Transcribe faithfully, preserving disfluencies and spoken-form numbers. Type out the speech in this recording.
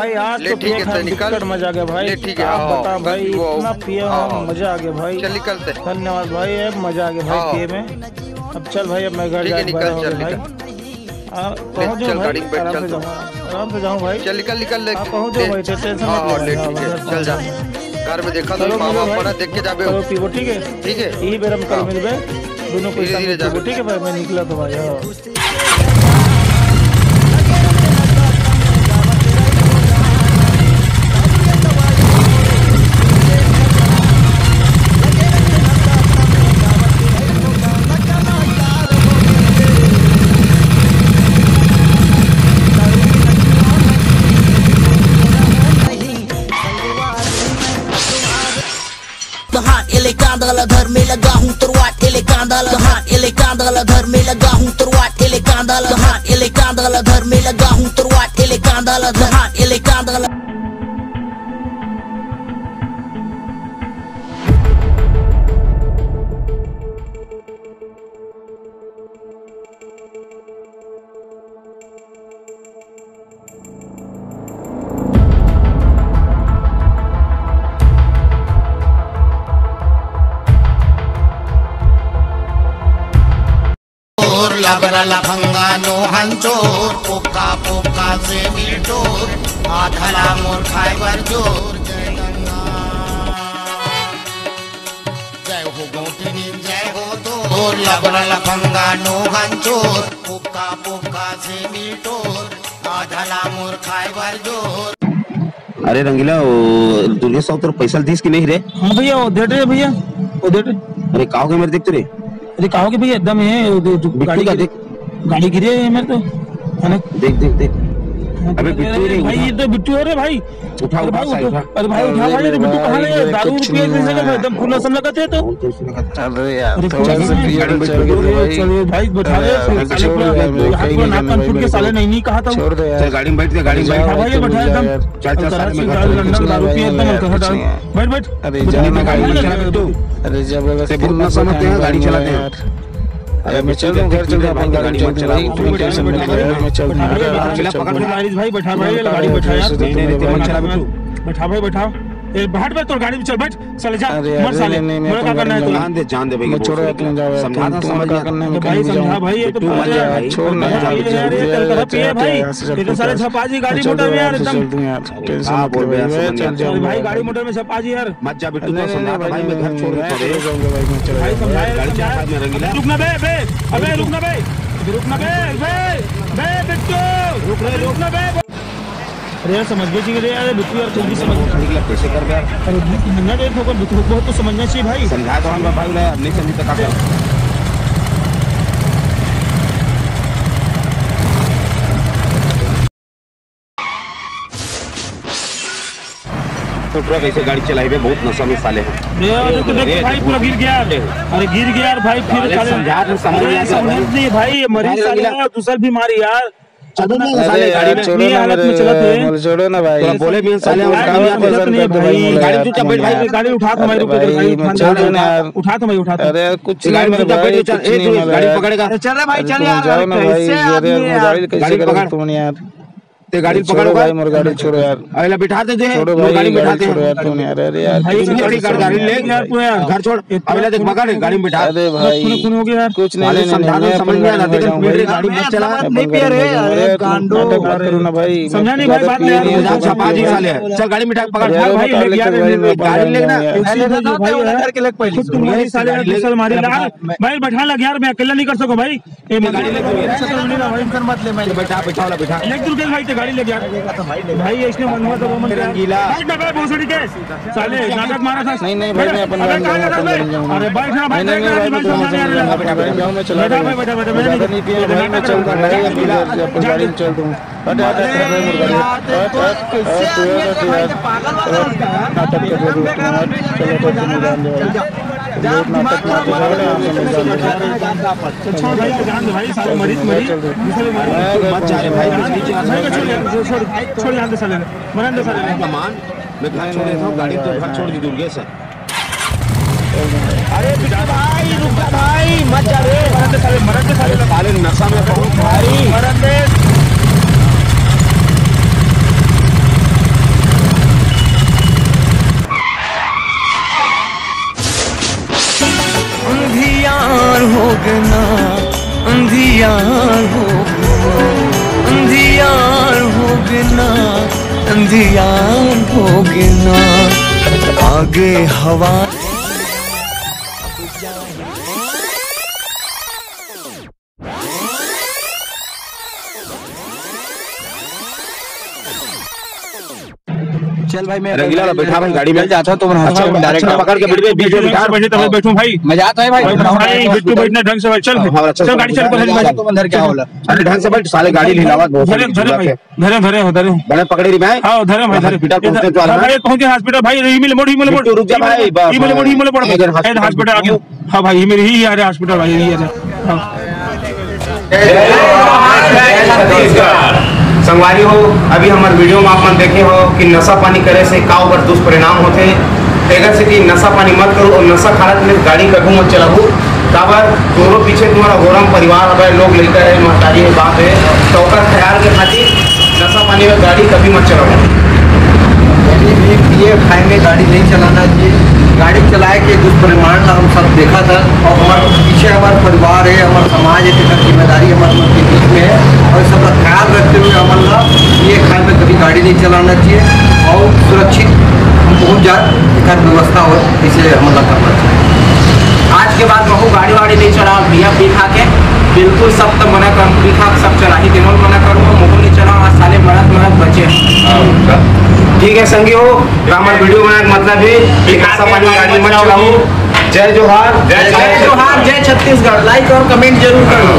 भाई, आज ले, तो ठीक पिए है, खाए तो में निकल। बिकट मजा आ गया भाई। ले, ठीक है, क्या हाँ, बता भाई, वो, इतना पिए हाँ, हम, हाँ। मजा आ गया भाई। चल, निकलते हैं। धन्यवाद भाई, अब मजा आ गया भाई हाँ। पिए में। अब चल भाई, अब मैं घर ठीक है, जाके निकल, बड़ा हो चल, गया भाई। निकल। हाँ, ले, पहुँच जाओ चल, भाई, गाड़ी में बैठ, आराम चल से तू। जाओ, आराम से जाओ भाई। चल, निकल, निकल, ले। हाँ, पहुँच जाओ ले। भाई, टेंशन मत हाँ, लो हाँ, भाई, ले, हाँ, ठीक है, बस। चल जा। घर में देखा चलो, तो माँ बाप मेरे पड़ा, भाई, देख के जाबे हो। करो पीबो, ठीक है? ठीक है। यही बेर हम कल हाँ। मिलबे, दोनों कोई धीरे, साथ धीरे में पीबो, जाबे। ठीक है भाई, मैं निकला तो भाई, हाँ। Lahat ele kandala dharme laga hum turwat ele kandala, lahat ele kandala dharme laga hum turwat ele kandala, lahat ele kandala dharme laga hum turwat ele kandala, lahat ele kandala. Labra labanga no hanchor, poka poka se miltor, adhala mor khaibar jor, jai Ganga. जय हो गोपिनी, जय हो तो। Labra labanga no hanchor, poka poka se miltor, adhala mor khaibar jor. अरे रंगीला, वो दुर्गेश साहू तोर पैसा दिस कि नहीं रे? हाँ भैया, वो दे रहे भैया, वो दे रहे। अरे का हो गया मेरे, देख तो रे। अरे का हो गया भैया, एकदम ये, वो दे, जो बिट्टू गाड़ी का गिरे, देख। गाड़ी गिरे है मेरे तो, है ना? देख, देख, देख। हाँ, अबे तो बिट्टू अरे रे, भाई, उठा। ये तो बिट्टू है रे भाई। उठा, अरे उठा, भाई, सारे उठा। उठा। अरे भाई, उठा अरे भाई, ये तो बिट्टू भाई, कहाँ ले? ये दारू कुछ पिए नहीं जैसे है। एकदम फुल्ला सा लगा थे तो। बहुत कुछ लगा था। अरे यार, अरे थोड़ा सा चल, बियर चल, चल, चल, चल, भाई। चल, भाई, बैठा अरे दे, यार, साले छोड़ दे पूरा यार, मेरे हाथ कहीं पूरा नहीं नाक जाने कान भाई, फूट के मेरे साले को। नहीं, नहीं कहा था वो। छोड़ दे यार। चल, गाड़ी में बैठ के, गाड़ी में जा बैठा भाई, भाई, बैठा जा एकदम। यार। चल, चल, साले लंदन चल, दारू पिए यार, एकदम कुछ नहीं है। बैठ, बैठ। अरे बैठ, जाना बैठ, गाड़ी में बैठ, चला बिट्टू। अरे जबरदस्ती ते बहुत मत नशा मत बैठाएं, गाड़ी चलाते हैं। यार। अरे मैं चल दूं, घर चल दूं, अपन गाड़ी में चल दूं भाई, तू टेंशन मत ले, मैं चल दूं। अरे पकड़, पकड़, पकड़। भाई, बैठा भाई, गाड़ी बैठा यार। नहीं, नहीं, नहीं, मत चला बिट्टू। बैठा भाई, बैठा। ए, हट बे, तोर गाड़ी में चल, बैठ। साले जा, अरे, मर अरे, साले, नहीं, नहीं, मैं मत अपन करना है गाड़ी में तू। जान दे, जान दे भाई, मैं छोड़ो, अपन जाओ यार, समझा तुम, था, तुम समझ का गया। करना है, मैं तो कहीं भाई भी समझा जाऊँ। भाई, ये तो बिट्टू, मत मत जा जा। यार, छोड़ ना, भाई, यार, यार, ये यार, चल कर यार, पिए यार, भाई। यार, ये तो साले यार, छपा जी गाड़ी मोटर में यार, मैं चल एकदम। दूँ यार, हाँ, टेंशन मत ले भाई, मैं चल दूँ। भाई, गाड़ी मोटर में छपा जी यार। मत जा बिट्टू, नहीं, तो नहीं, समझा नहीं, था भाई, मैं घर छोड़ के मैं चले जाऊंगा भाई, मैं चले जाऊंगा। भाई, समझा यार, गाड़ी समझा। चला, बाद में रंगीला। रुकना बे, बे, अबे रुकना बे, रुकना बे, बे, बिट्टू, रुक, रुक। रुकना बे। अरे यार, समझ गए चाहिए रे यार, बिट्टू यार, खुद भी समझ। निकला, कैसे कर गया? अरे, बिट्टू समझना चाहिए, थोड़ा बिट्टू को बहुत तो समझना चाहिए भाई। समझा तो हम भाई ना, नहीं समझी तो का करूं? तो पूरा कैसे गाड़ी चलाई बे, बहुत नशा में साले हैं। अरे यार, देखो, देखो भाई, पूरा गिर गया यार। अरे गिर गया यार भाई, फिर साले साले समझा, समझ नहीं अरे, आता समझ भाई। नहीं भाई, ये मरीज अरे, साले अगला यार, दूसरा बीमारी यार। अरे नहीं, साले, अरे गाड़ी यार, में छोड़ो इतनी ना हालत में मेरे, चला थे। बोल, छोड़ो ना भाई। बोले भी साले, अरे, उसका गाड़ी भी में पसंद नहीं कर दो भाई, भाई। मोला गाड़ी यार, चुपचाप बैठ भाई। गाड़ी उठा तो भाई, अरे रुको, भाई, गाड़ी उठा तो छोड़ो भाई, ना यार। उठा तो भाई, उठा तो। अरे यार, कुछ नहीं गाड़ी मेरे चुपचाप बैठ भाई, के चल, कुछ ए, नहीं तू मेरे गाड़ी यार। पकड़ेगा। अरे चल रहा भाई, अरे चल तुम यार, जाओ ना भाई, कैसे यार, आदमी है यार? मोबाइल कैसे गाड़ी करोगे पकड़। तुम यार? ते गाड़ी छोड़ो पकड़ो भाई, मोर गाड़ी छोड़ो यार। अरे ला, बिठा दे दे, छोड़ो मोर भाई, गाड़ी में बिठा दे। छोड़ो यार, तुम यार, अरे यार, भाई, कुछ नहीं, गाड़ी, गाड़ी, गाड़ी ले, यार, तू यार। घर छोड़। अबे ला देख, पकड़, गाड़ी में बिठा। अरे भाई, खून, खून हो गया यार। कुछ नहीं, साले नहीं, नहीं, समझा नहीं, दो, मैं समझ अपन नहीं आता, गाड़ी लेकिन जाऊंगा पीट रहे, भाई। गाड़ी मत चला। अपन नहीं पिए रे, गाड़ी जाऊंगा। अरे गांडो। नाटक मत करो ना भाई। समझा नहीं भाई, बात नहीं यार। जा, छपा जी साले। चल, गाड़ी में बिठा, पकड़। अरे भाई, भाई, लेके यार, भाई, मैं अपन गाड़ी गाड़ी लेके ना। जाऊंगा। अरे, भाई, भाई, यार, खुद तुम भाई, साले, गाड़ी लेके। दूसरा मारी ला। भाई, बैठा लग यार, मैं अकेला नहीं कर सकूं भाई। ए, गाड़ी ले, गाड़ी ले। टेंशन मत ले, मैं बैठा, बैठा वाला बैठा। ले तू भाई, ते गाड़ी ले यार। भाई, इसने मन हुआ तो वो मन किया। रंगीला। बैठ ना बे, भोसड़ी के। साले, नाटक मारा था। नहीं, नहीं, भाई, मैं अपन अबे, गाड़ी में जाऊंगा, कहाँ जा रहा है, अपन गाड़ी में जाऊंगा। अरे, बैठ ना, भाई, नहीं, नहीं, बैठ ना, भाई, मैं बैठ ना, जाऊंगा, बैठ ना। बैठ ना, बैठ ना, बैठ ना। मैं ज्यादा नहीं पिया, भाई, मैं चल दूंगा, गाड़ी में चल दूंगा। हट, हट, हट, हट, हट, हट, हट, हट, हट, हट, हट, हट, नाटक कर रहे हो तुम, हट, चलो, तो तुम जान दो, भाई। लोग नाटक मारते हैं, छोड़ दे, हम समझ जाएंगे। छोड़ भाई, जान दे भाई, सारे मरीज, मरीज, दूसरे मरीज। मत जा रे भाई, मत जा। छोड़, छोड़, छोड़, जान दे साले, मरन दे साले। मैं घर छोड़ देता हूँ, गाड़ी तो घर छोड़ दी, दुर्गेश है। अरे बिट्टू भाई, रुक जा भाई, मत जा रे। मरन दे साले, मरन दे साले। साले नशा में बहुत भाई। मरन दे। अंधियार हो गे ना, अंधियार हो गे ना, आगे हवा। चल भाई, मैं रंगीला वाला बैठा भाई गाड़ी में। चल जाता हूँ, तुम अच्छा, हंसो, direct अच्छा, पकड़ के बैठ गए, बीच में बैठो, बिठा। बैठो, बैठो भाई। मैं जाता हूँ भाई। भाई, भाई, बिट्टू बैठना ढंग से भाई, चल। हाँ, अच्छा, चल, गाड़ी चल, चल, चल, चल। तुम अंदर क्या बोला? अरे ढंग से बैठ, साले गाड़ी हिलावत बहुत धरे, सारी धरे चीज़ भाई, है। धरे, धरे, धरे। बड़े पकड़े रे भाई। हाँ, धरे भाई, धरे। Hospital पहुँचने वाला हाँ है। भाई, पहुँच गए hospital भाई, ये मिले मोड़, ये मिले मोड़। बिट्टू, रुक जा भाई, बस, ये मिले मोड़, ये मिले मोड़। इधर hospital hospital आ गया। हाँ भाई, ये मेरी ही यार है hospital भाई, ये यार है। हाँ। जय जोहार, जय छत्तीसगढ़। संगवारी हो, अभी हमर video में आप मन देखे हो कि नशा पानी करे से का ओकर दुष्परिणाम होथे। तेकर सेती नशा पानी मत करो और नशा हालत में गाड़ी कभू मत चलाबू। काबर तोरो पीछे तुम्हारा घोरम परिवार हवे, लोग लइका है, महतारी है, बाप है, तो ओकर ख्याल के खातिर नशा पानी में गाड़ी कभी मत चलाओ। यानी भी पिए खाए में गाड़ी नहीं चलाना चाहिए। गाड़ी चलाए के दुष्परिणाम ला हम सब देखा था और हमारे पीछे हमारा परिवार है, हमारा समाज है, तेकर जिम्मेदारी हमारे मन के बीच में है और सब का ख्याल रखते हुए हमन ला पिए खाए में कभी गाड़ी नहीं चलाना चाहिए और सुरक्षित हम पहुँच जाए, एकर व्यवस्था हो, इसे हमन ला करना चाहिए। आज के बाद महू गाड़ी वाड़ी नहीं चलाओ भैया, पी खा के बिल्कुल सब तो मना कर, पी खा के सब चला ही देनो मना करूँगा, महू नहीं चलाओ, आज साले मरत मरत बचे हैं। ठीक है संगी हो, तो हमारे video बनाने का मतलब है कि नशा पानी गाड़ी मत चलाओ। जय जोहार, जय जय जोहार, जय छत्तीसगढ़। Like और comment जरूर करो।